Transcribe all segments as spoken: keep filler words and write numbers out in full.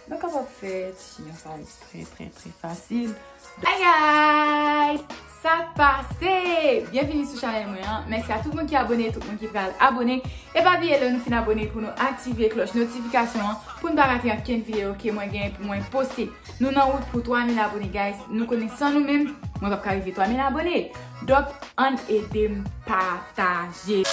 Nou kapab fè ti chignon sa trè, trè, trè fasil. Hi guys! Sa k pase? Byenvini sou chanèl mwen an. Mèsi a tout moun ki abone, tout moun ki pral abone. E pa bliye lè nou fin abone pou nou aktive klòch notifikasyon an pou n pa rate ankenn videyo ke mwen genyen pou mwen poste. Nou nan wout pou twa mil abone, guys. Nou konnen san nou menm, mwen p ap ka rive twa mil abone. Donk, ann ede m pataje.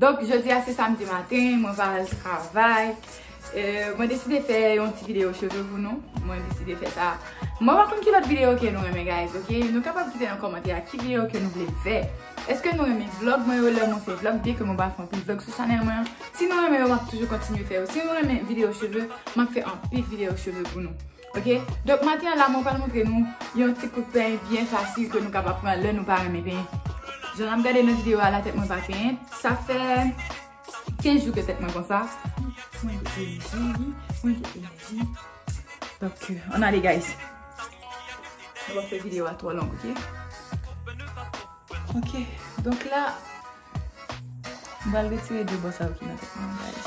Donk, jodi a se samdi maten, mwen pa al travay. Euh, mwen deside fè yon ti videyo cheve pou nou. Mwen deside fè sa. Mwen pa konn ki lòt videyo ke nou renmen, guys, ok? Nou kapab kite nan kòmantè a ki videyo ke nou vle m fè. Èske nou renmen vlòg mwen yo lè mwen fè vlòg, byen ke mwen pa fè anpil vlòg sou chanèl mwen an? Si nou renmen yo, m ap toujou kontinye fè yo. Si nou renmen videyo cheve, m ap fè anpil videyo cheve pou nou. Ok? Donk, maten an la, mwen pral montre nou yon ti kout penyen byen fasil ke nou kapab pran lè nou pa renmen penyen. Jan n ap gade nan videyo a, la tèt mwen pa penyen. Sa fè kenz jou ke tèt mwen konsa. Mwen gen enèji, wi. Mwen gen enèji. Donk, euh, ann ale, guys. Nou pa fè videyo a twò long, ok? Ok, donk la, m pral retire de bò sa yo ki nan tèt mwen, guys.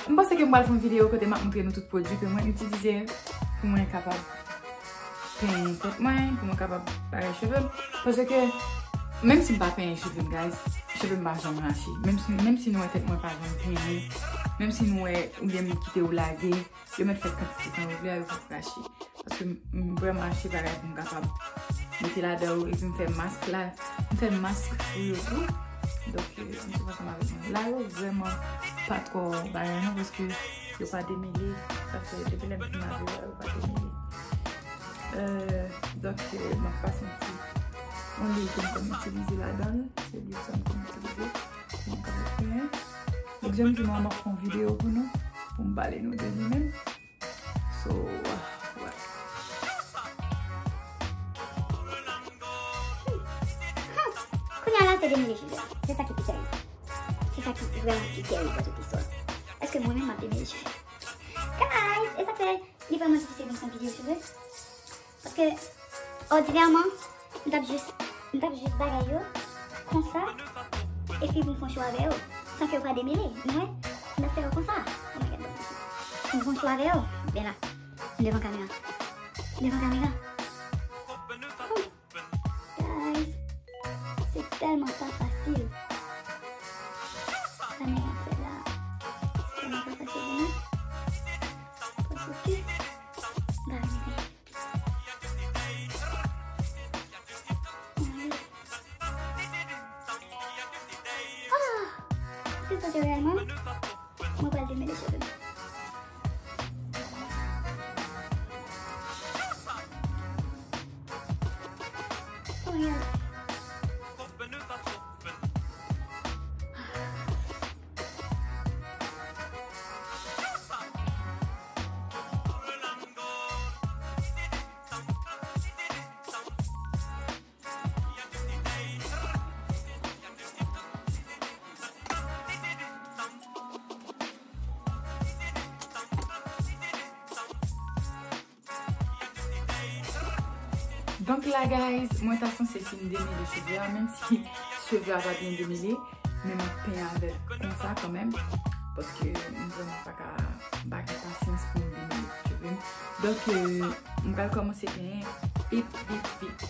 M panse ke m pral fè yon videyo kote m ap montre nou tout pwodui ke mwen itilize pou mwen kapab penyen tèt mwen, pou mwen kapab bagay cheve m. Paske, menm si m pa penyen cheve m, guys, cheve m pa janm rache. Menm si, menm si nou wè tèt mwen pa janm penyen, menm si nou wè oubyen m kite yo lage, yo mèt fè kantite tan yo vle a, yo p ap rache. Paske m, m vrèman achte bagay pou m kapab mete ladan yo, epi m fè mask la, m fè mask pou yo tou. Donk, euh, ann swiv ansanm avèk mwen. La yo vrèman pa twò bagay non, paske yo pa demele. Sa fè depi lè m fin lave yo, yo pa demele. Euh, donk, euh, m ap pase yon ti, yon lwil ke m konn itilize ladan l. Se lwil sa m konn itilize pou m kapab penyen. Donk, jan m di nou an, m ap fè yon videyo pou nou, pou m pale nou de li menm. So, wè. Hmm. Kounye a la, se demele cheve. Se sa ki pi tèrib. Se sa ki vrèman pi tèrib nan tout istwa. Èske mwen menm m ap demele cheve? Guys, e sa k fè li vrèman difisil pou m fè yon videyo cheve. Paske, òdinèman, m t ap jis, m t ap jis bagay yo konsa, epi pou m fè yon cho avè yo, san ke yo pa demele. Nou wè, m t ap fè yo konsa. Oh my God, bon, m fè yon cho avè yo. Ben la, m devan kamera. M devan kamera. Hmm. Guys, se tèlman pa fasil. Sa nèg ap fè la, se tèlman pa fasil pou mwen. Paske, bagay mwen. Ah! Èske w panse reyèlman mwen pral demele cheve m? Oh my God. Donk la, guys, mwen ta sanse fin demele cheve a, menm si cheve a pa byen demele, men m ap penyen avè l konsa kanmenm, paske m vrèman pa ka, m pa gen pasyans pou m demele tout cheve m. Donk, euh, m pral kòmanse penyen vit, vit, vit.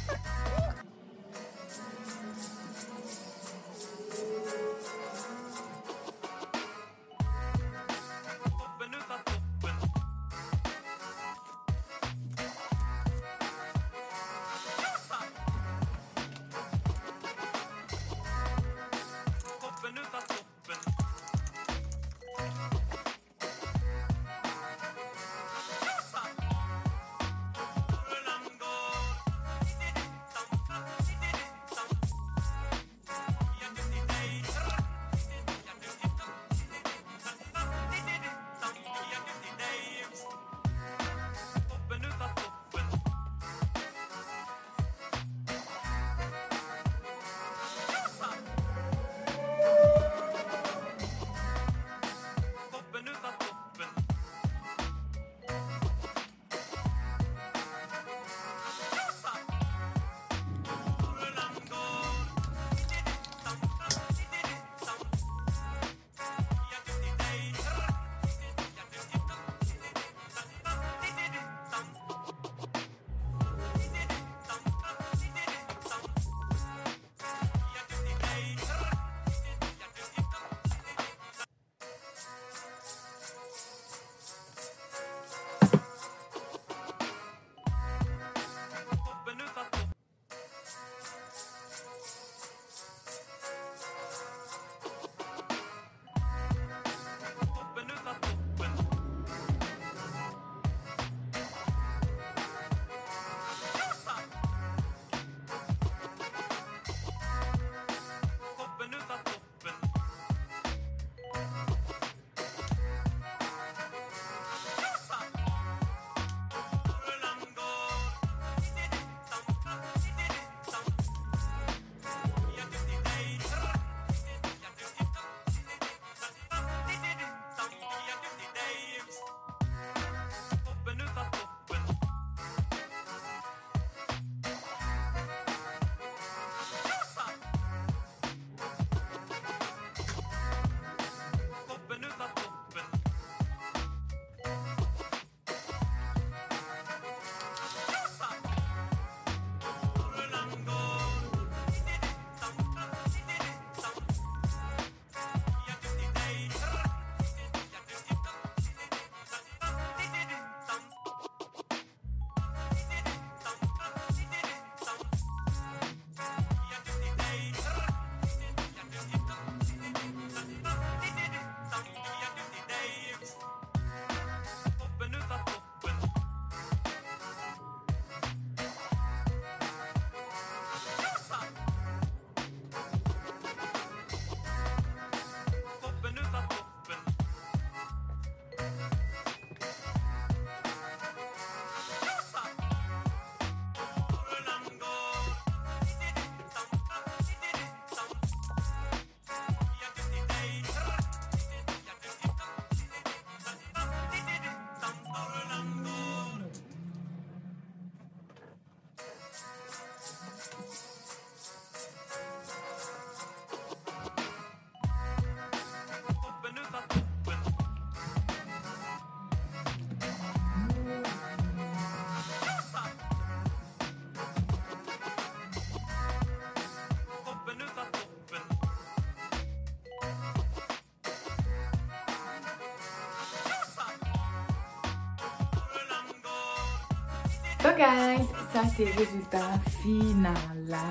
So guys, sa se rezilta final la.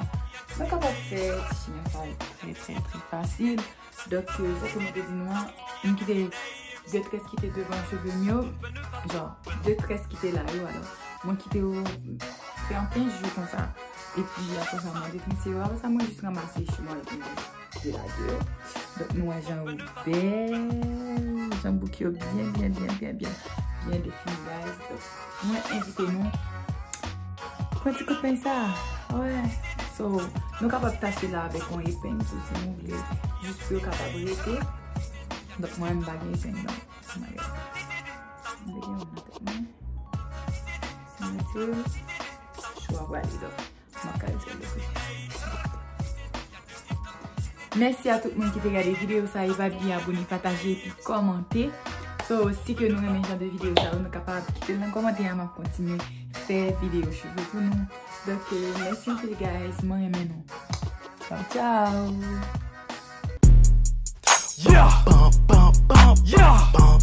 Nou kapab fè ti chimè sa trè trè trè fasil. Donk, euh, sa ke mwen te di nou an, mwen kite de très ki te devan cheve m yo, jan, de très ki te la yo, alò, mwen kite yo fè an kenz jou konsa. Epi apre sa, mwen detwise yo, apre sa, mwen jis ranmase cheve mwen epi mwen delage yo. Donk, nou wè jan yo bèl, jan bouk yo byen, byen, byen, byen, byen, byen defini, guys. Donk, mwen envite nou pran ti kout peny sa. Wè. So, nou kapab tache la avèk yon epeng tou si nou vle. Jis pou yo kapab rete. Donk, mwen menm m pa gen epeng, non. Oh my God. M te gen yon nan tèt mwen. Si m retire l, chou a prale, donk. M ap ka retire l tou. Mèsi a tout moun ki te gade videyo sa e pa bliye abone, pataje epi kòmante. So, si ke nou renmen jan de videyo sa yo, nou kapab kite l nan kòmantè a, m ap kontinye fè videyo cheve pou nou. Donk, euh, mèsi anpil, guys, mwen renmen nou. Tchao, tchao. Yeah! Bump, bump, bump. Yeah! Bump,